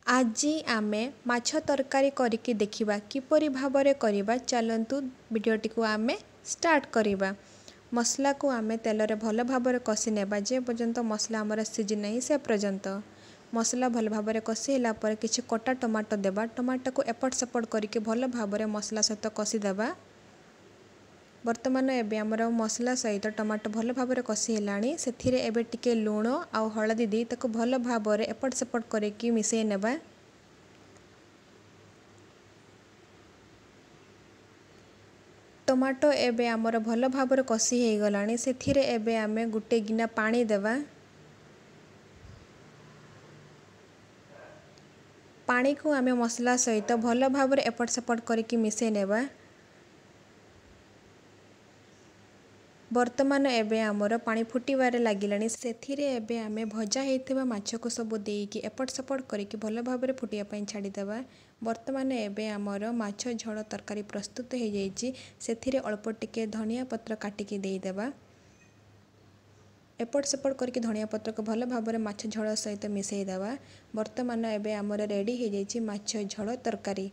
ଆଜି ଆମେ ମାଛ ତରକାରୀ କରିକି ଦେଖିବା କିପରି ଭାବରେ କରିବା। ଚାଲନ୍ତୁ ଭିଡ଼ିଓଟିକୁ ଆମେ ଷ୍ଟାର୍ଟ କରିବା। ମସଲାକୁ ଆମେ ତେଲରେ ଭଲ ଭାବରେ କଷି ନେବା, ଯେ ପର୍ଯ୍ୟନ୍ତ ମସଲା ଆମର ସିଝି ନାହିଁ ସେ ପର୍ଯ୍ୟନ୍ତ। ମସଲା ଭଲ ଭାବରେ କଷି ହେଲା ପରେ କିଛି କଟା ଟମାଟୋ ଦେବା। ଟମାଟୋକୁ ଏପଟ ସେପଟ କରିକି ଭଲ ଭାବରେ ମସଲା ସହିତ କଷିଦେବା। ବର୍ତ୍ତମାନ ଏବେ ଆମର ମସଲା ସହିତ ଟମାଟୋ ଭଲ ଭାବରେ କଷି ହେଲାଣି। ସେଥିରେ ଏବେ ଟିକେ ଲୁଣ ଆଉ ହଳଦୀ ଦେଇ ତାକୁ ଭଲ ଭାବରେ ଏପଟ ସେପଟ କରିକି ମିଶାଇ ନେବା। ଟମାଟୋ ଏବେ ଆମର ଭଲ ଭାବରେ କଷି ହେଇଗଲାଣି। ସେଥିରେ ଏବେ ଆମେ ଗୋଟେ ଗିନା ପାଣି ଦେବା। ପାଣିକୁ ଆମେ ମସଲା ସହିତ ଭଲ ଭାବରେ ଏପଟ ସେପଟ କରିକି ମିଶାଇ ନେବା। ବର୍ତ୍ତମାନ ଏବେ ଆମର ପାଣି ଫୁଟିବାରେ ଲାଗିଲାଣି। ସେଥିରେ ଏବେ ଆମେ ଭଜା ହେଇଥିବା ମାଛକୁ ସବୁ ଦେଇକି ଏପଟ ସେପଟ କରିକି ଭଲ ଭାବରେ ଫୁଟିବା ପାଇଁ ଛାଡ଼ିଦେବା। ବର୍ତ୍ତମାନ ଏବେ ଆମର ମାଛ ଝୋଳ ତରକାରୀ ପ୍ରସ୍ତୁତ ହେଇଯାଇଛି। ସେଥିରେ ଅଳ୍ପ ଟିକେ ଧନିଆ ପତ୍ର କାଟିକି ଦେଇଦେବା। ଏପଟ ସେପଟ କରିକି ଧନିଆ ପତ୍ରକୁ ଭଲ ଭାବରେ ମାଛ ଝୋଳ ସହିତ ମିଶାଇ ଦେବା। ବର୍ତ୍ତମାନ ଏବେ ଆମର ରେଡ଼ି ହେଇଯାଇଛି ମାଛ ଝୋଳ ତରକାରୀ।